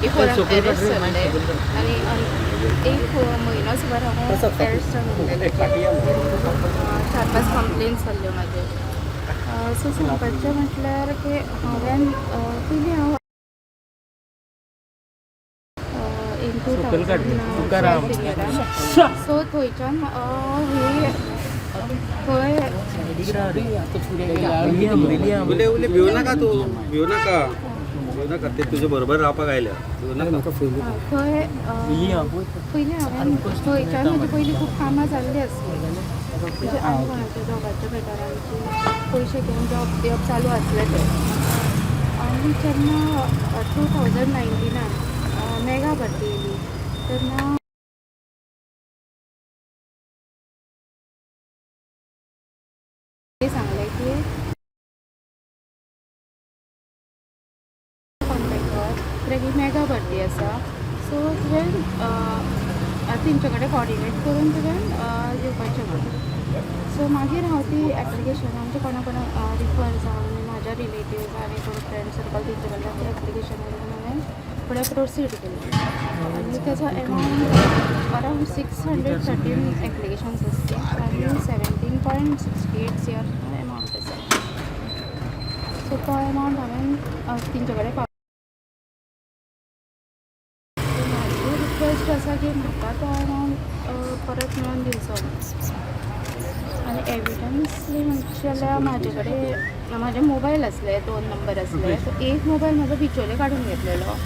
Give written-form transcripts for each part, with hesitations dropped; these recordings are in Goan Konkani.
फोरान एरेस्ट जाल्ले आनी एक म्हयनो सुमार हांव एरेस्ट जावन उरलेलें. चार पांच कंप्लेन्स जाल्ल्यो म्हाजेर. सो सांगपाचें म्हटल्यार की हांवें पयलीं हांव इन 2012, सो थंयच्यान ही थंय उले उले, भिवू नाका तूं, भिवू नाका, भिवू नाका. ते तुजे बरोबर रावपाक आयल्या, भिवू नाका. थंय पयलीं हांवें थंयच्यान म्हजी पयलीं खूब कामां जाल्लीं आसलीं, म्हणजे आनी कोणाच्या जॉबाच्या बेटरांची पयशे घेवन जॉब दिवप चालू आसलें तें. आनी जेन्ना 2019नान मेगा भरती येयली तेन्ना सांगलें की कॉन्टेक्ट कर, कित्याक ही मेगा भरती आसा, सो तुवें तेंचे कडेन कॉर्डिनेट करून तुवें येवपाचें म्हणून. सो मागीर हांव ती एप्लिकेशन आमच्या कोणा कोणा रिफर जावन, म्हाज्या रिलेटिव्ज आनी कोण फ्रेंड सर्कल, तेंचे कडल्यान ती एप्लिकेशन करून हांवें फुडें प्रोसीड केली आनी तेजो amount around 613 applications आसली आनी 17.68 CR amount आसा. सो तो एमावंट हांवें तेंचे कडेन पावयलो. म्हाजी रिक्वेस्ट आसा की म्हाका तो एमावंट परत मेळोवन दिवचो. आनी एविडन्स बी म्हणचे जाल्यार म्हाजे कडेन म्हाजे मोबायल आसले, दोन नंबर आसले. सो एक मोबायल म्हाजो बिचोले काडून घेतलेलो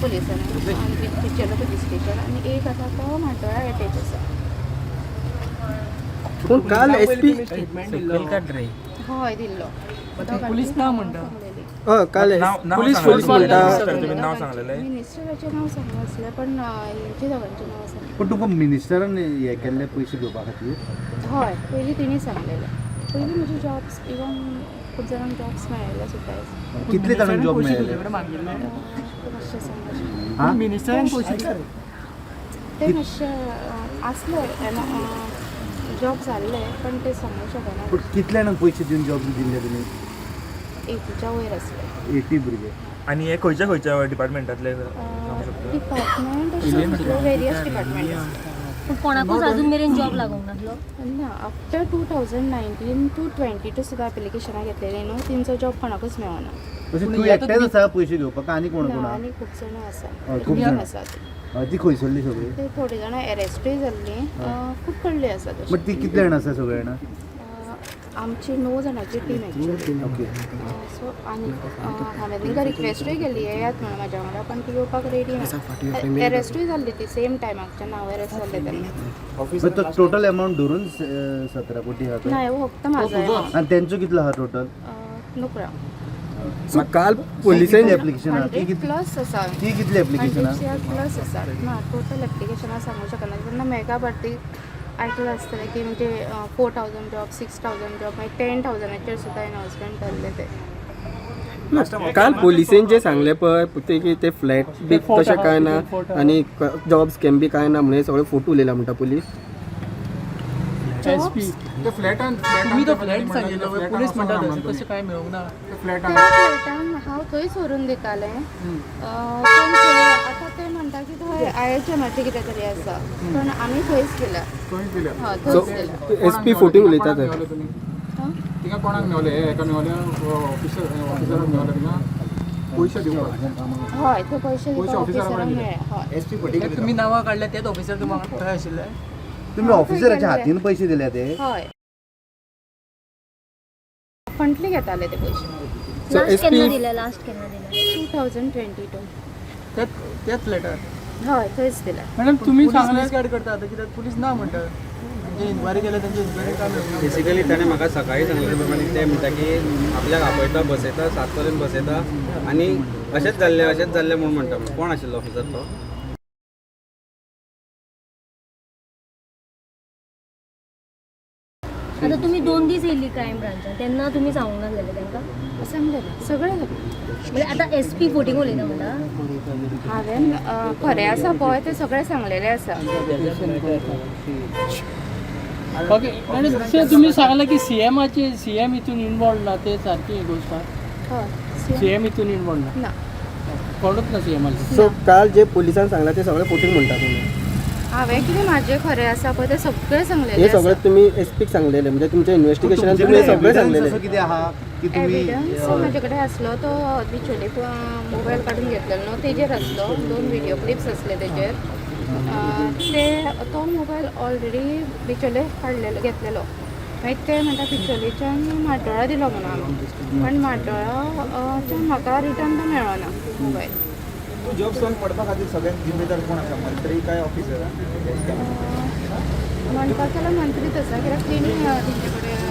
पुलिसांनी, बिचोले पुलीस स्टेशन, आनी एक आसा तो म्हाड्डोळा एटेच आसा. पूण काल एस पी हय, दिल्लो. पुलीस ना म्हणटा. सांगलेली. हय, काल नाव पुलीस सांगलें. पुलीस म्हणटा. तुम्ही नाव सांगलेलें? मिनिस्टराचें नांव सांगनासलें, पण हेंचे दोगांचें नांव सांगलें. पण तुमकां मिनिस्टरान हे केल्ले पयशे घेवपा खातीर? हय, पयलीं तेणी सांगलेलें. पयलीं म्हजे जॉब्स, इवन खूब जाणांक जॉब्स मेळिल्ले सुद्दां आसा. कितले जाणांक जॉब पयशे मेळ्ळे? तुजे कडेन मागिल्ले? मातशें सांगपाचें हा? मिनिस्टरान पयशे ते मातशें आसले, जॉब जाल्ले, पण ते सांगूंक शकना. पूण कितले जाणांक पयशे दिवन जॉब दिल्ले तुमी? 80च्या वयर आसले. 80 भुरगे? आनी हे खंयच्या खंयच्या डिपार्टमेंटातले सांगू शकता? डिपार्टमेंट, वेरियस डिपार्टमेंट आसले. पूण कोणाकूच अजून मेरेन जॉब लागूंक नासलो? ना, आफ्टर 2019 टू 22 सुद्दां एप्लिकेशनां घेतलेलीं न्हू, तेंचो जॉब कोणाकूच मेळना. अशें पूण तूं हे आतां एकटेच आसा पयशे घेवपाक आनी कोण ना, कोण आहा? आनी खूब जाणां आसा. हय, खूब जाणां. आसा. हय, ती खंयसरली सगळी? ते थोडे जाणां एरेस्टूय जाल्लीं, खूब कडली आसा तशी. बट ती कितले जाणां आसा सगळे जाणां? आमची णव जाणांची टीम एक्चुअली. सो आनी हांवें तांकां रिक्वेस्टूय केल्ली येयात म्हणून म्हाज्या वांगडा, पण ती येवपाक रेडी ना. एरेस्टूय जाल्ली ती सेम टायमाक, जेन्ना हांव एरेस्ट जाल्लें तेन्ना. बट तो टोटल एमावंट धरून 17 कोटी आहा तो? ना, हो फक्त म्हाजो amount. आनी तेंचो कितलो आहा टोटल? नोकरा. काल पोलिसांनी एप्लिकेशन आहा ती 100 कितली? प्लस आसा. ती कितली एप्लिकेशन 100 आहा? सीआर प्लस आसा. ना, टोटल एप्लिकेशनां सांगूंक शकना. जेन्ना मेगा भरती आयकलां आसतलें की म्हणजे 4000 जॉब, 6000 जॉब, मागीर 10,000चेर सुद्दां एनावन्समेंट जाल्लें ते. काल पोलिसेन जे सांगले पळय ते की ते फ्लॅट बी तशें काय ना आनी जॉब स्कॅम बी काय ना म्हणून सगळे फोटो उलयला म्हणटा पुलीस. एसपी, तुम्ही तो फ्लॅट सांगिल्लो, पुलीस म्हणटा तशें तशें काय मेळूंक ना. त्या फ्लॅटान हांव थंयच व्हरून दितालें, पण थंय आतां ते म्हणटा की थंय आयएचएमाचें कितें तरी आसा, पण आमी थंयच दिला. हय, सो थंयच दिला. एस पी फोटींग उलयता ते. हां? थिंगा कोणाक मेवले? हेका मेवले, ऑफिसर, ऑफिसराक मेवले थिंगा पयशे दिवपाक? हय, थंय पयशे पयशे दिवपाक ऑफिसरा ऑफिसरांक कडेन दिले. मेळ्ळे, हय. एस पी ते तुमी नांवां काडल्या तेच ऑफिसर तुमकां थंय आशिल्ले? तुमी ऑफिसराच्या हातीन पयशे दिले ते? हय, फंडली घेताले ते पयशे. सो लास्ट एस केन्ना पी दिले? लास्ट केन्ना दिले? 2022. त्याच त्याच फ्लॅटार? हय, थंयच दिला. मॅडम, तुम्ही सांगले गार्ड करता आतां कित्याक पुलीस ना म्हणटा? म्हणजे इन्क्वायरी केल्या, तेंची इन्क्वायरी काय मेळूंक ना. बेसिकली ताणें म्हाका सकाळी सांगलें प्रमाणे ते म्हणटा की आपल्याक आपयता, बसयता, 7 पर्यंत बसयता आनी अशेंच जाल्लें, अशेंच जाल्लें म्हूण म्हणटा. कोण आशिल्लो ऑफिसर तो? आता तुम्ही दोन दीस येयल्ली क्रायम ब्रांचान, तेन्ना तुमी सांगूंक नासलेलें तांकां? सांगलें सगळें जालें. म्हणजे आतां एस पी फोटींग उलयता म्हणटा? हांवें खरें आसा पळय तें सगळें सांगलेलें आसा. ओके, आनी दुसरें तुमी सांगलें की सीएमाचे, सीएम हितून इनवॉल्व ना, ते सारकी ही गोश्ट? हय. सीएम हितून इनवॉल्व ना? ना. कोणूच ना सीएमाल. सो काल जे पोलिसान सांगला ते सगळे फोटींग म्हणटा तुमी? हांवें कितें म्हाजें खरें आसा पळय तें सगळें सांगलेलें हे सगळे आसा. तुमी एसपीक सांगलेले, म्हणजे तुमच्या इन्व्हेस्टिगेशनान तुमी हे सगळे एविडन्स सांगलेले? असो कितें आहा की तुमी एविडन्स म्हाजे कडेन आसलो तो बिचोले मोबायल काडून घेतलेलो न्हू तेजेर आसलो, दोन व्हिडियो क्लिप्स आसले तेजेर. ते तो मोबायल ऑलरेडी बिचोले काडलेलो घेतलेलो. मागीर ते म्हणटा बिचोलेच्यान म्हाड्डोळा दिलो म्हणून आमी, पण म्हाड्डोळाच्यान म्हाका रिटर्न तो मेळना मोबायल. जॉब सोन पडपा खातीर सगळ्यांत जिम्मेदार कोण आसा, मंत्री काय ऑफिसर? म्हणपाक जाल्यार मंत्रीच आसा, कित्याक तेणी तेंचे कडेन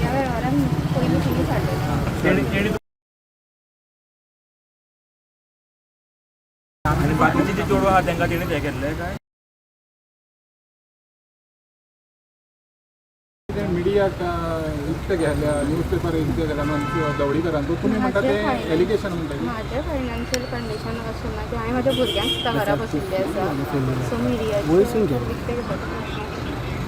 ह्या वेव्हारान पयलीं तेणीच हाडलेलें. आनी बाकीची जी चेडवां आहा तांकां तेणी हे केल्ले काय? मिडियाक विकते घेतल्या, न्यूज पेपर विकते घेतल्या धवळीकरान, तुमी म्हणटा ते एलिगेशन म्हणटा की म्हाजें फायनान्शियल कंडिशन अशें ना की हांवें म्हाज्या भुरग्यांक सुद्दां घरा बशिल्लें आसा, सो मिडियाचेर वयसून घे. विकतें घेवपाचो प्रश्न.